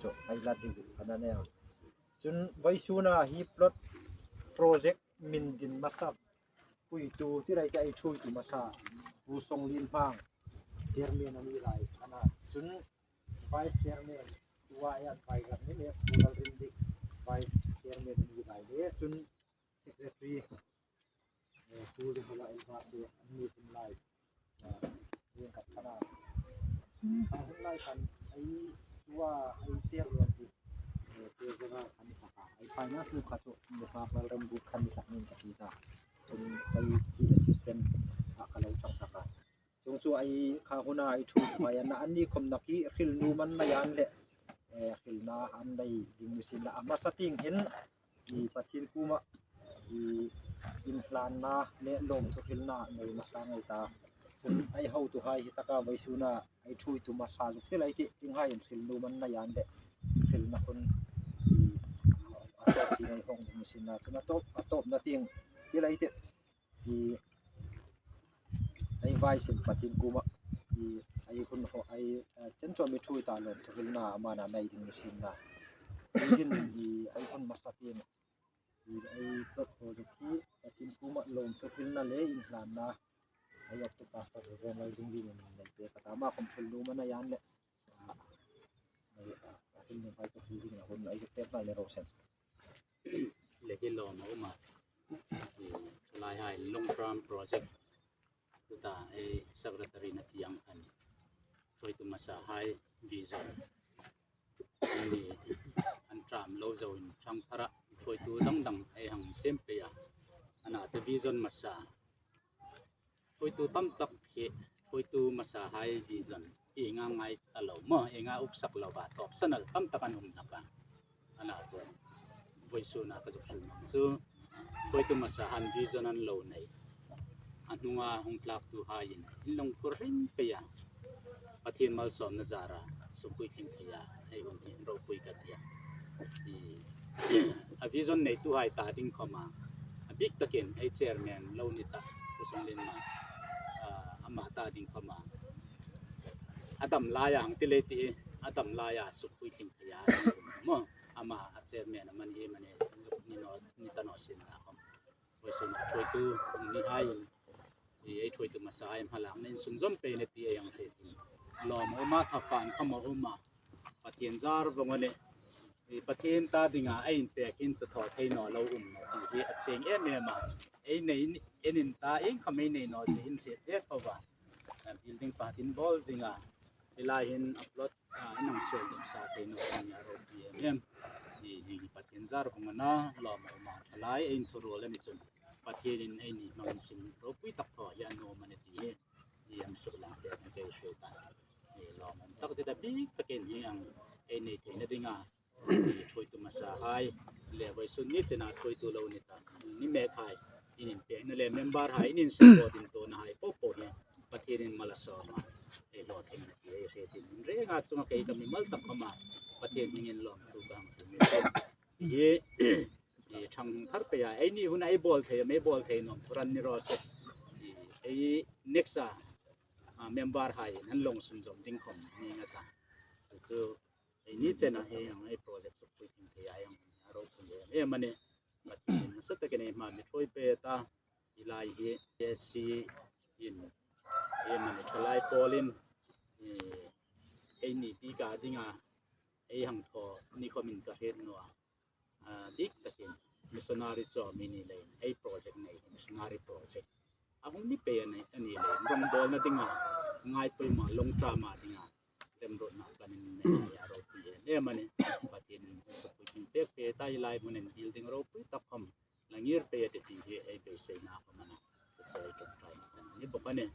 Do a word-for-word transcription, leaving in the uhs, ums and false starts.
chu ei la ding a na ne. Chun vawisuna hi plot project min din hmasa puitu ti lai ka ei thuoitu hmasa Pu Songlien Hmang chairman a ni lai a na. Chun vice chairman tua ei advisor ni le Pu Lalrindik vice chairman a ni lai le chun secretary, eh, Pu Ringhawla Elva te an ni hun lai, eh, ring khat khan a. A hun lai khan ei tua ei chairman ti, eh, te zanga khan kha kha. Ei finance nu kha chu mi kha Lalrambuk khan ni kha ning ka ti ta. Chun ei ti assistant a ka lo chang ta ka. Chuong chu ei kha huna ei thuoitu hai a na, anni khom na khi hril nuom an nei a ni le, eh, hrilna an nei ding ni sien la. A hmasa tieng hin, i Pathien kuoma, i inhlanna le lawmthu hrilna nei hmasa ngei ta. Chun ei hotuhai hi taka vawisuna ei thuoitu hmasa zuk ti lai ti, tienghai in hril nuom an nei a ni le, hrilna hun, i, a tawp tieng ei hawng ding ni sien la. Chun a tawp, a tawpna tieng ti lai ti, i, ei vawisun Pathien kuoma, i, ei hun ho, ei, eh, chen chawm mi thuoi ta lawmthu hrilna ama na nei ding ni sien la. Ei hin, i, ei hun hmasa tieng, i, ei plot project hi Pathien kuoma lawmthu hrilna le inhlanna ei October pastor Reverend Lalringliena nei pek a ta, ama khom hril nuom an nei a ni le. A, ei, a, a hun ni hai ka hril ding a hun ei pek lai le ro sien. Le hi lawm a um a. I, lai hai long term project. Tuta ei secretary na ti ang khan thuoitu hmasa hai vision. Ani an tram lo zo in thang phara thuoitu dang dang ei hang siem pei a. Ana chu vision hmasa. Thuoitu tam tak hi, thuoitu hmasa hai vision hi nga ngai ta lo maw, ei nga uksak lo va, tawp sana tam tak an um na ka. Ana chu, vawisuna ka zuk hril nuom chu, thuoitu hmasa han vision an lo nei. A hnunga hung tlaktu hai in, in lawm phur ring pei a. Pathien malsawmna zara, sukpuitling thei a, ei hun hi ropui ka ti a. I, a vision neitu hai ta ding khoma, a bik takin ei chairman lo ni ta, Pu Songlien Hmang, a, ama ta ding khoma. A dam laia hang ti le ti, a dam laia sukpuitling thei a, maw, ama a chairman a man hi mani, ni naw, ni ta naw sien la khom. Vawisuna thuoitu ni hai, i, ei thuoitu hmasa hai hmalakna in sunzawm pei a ni ti ei hang hriet. Lawm a um a, thafan khom a um a. Pathien zar vong a nih. I, Pathien ta dinga ei inpek hin chu thaw thei naw lo um naw ti hi a chieng em em a. Ei nei, ei nei ta, ieng khom ei nei naw ti hin hriet ve tho va. A, building pakhat in bawl zing a. Hi lai hin a plot, a, in hang suol ding sa thei naw ti a ropui em em. I, hi Pathien zar vong a na, lawm a um a. A lai ei inthuruol a ni chun Pathienin eini hmang insim ropui tak thaw hi a nuom a nih ti hi i, an suklang te na kei hre ta. I, lawmum tak ti ta bik takin hi ang ei nei theina dinga, i, thuoitu hmasa hai le vawisun ni chena thuoitu lo ni ta, ni mek hai in inpekna le member hai in insupport in tuna hai po po hi Pathienin mal a sawm a, ei lo theina ti ei hre tin, in renga chunga kei ka mimal tak khoma Pathien hmingin lawmthu ka hang hril ni. Hi, i, thang thar pei a, eini hun ei bawl thei, ei bawl thei nuom thu ran ni raw se. I, ei next a, a, member hai in an lo sunzawm ding khom ni nga ta. Chu, eini chena hi ang ei project sukpuitling thei a, ang a ropui em em a nih. Pathien hmasa takin ei hma mi thuoi pei ta. Hi lai hi, SC in, ei mani thalai pawlin, i, eini bika dinga, ei hang thaw ni khomin ka hriet naw a. A, dik takin missionary chu mi ni leiin, ei project nei, missionary project a hung ni pei a ni, a ni leiin, rawngbawlna dinga, ngai poimaw long term a dinga, remruotna plan in nei a ropui em em a nih. Pathienin sukpuitling pek pei ta, hi lai hmunin building ropui tak khom la ngir pei a tih ti hi ei beiseina khom a nih. Chu ei kan try na kan ni bawk a nih.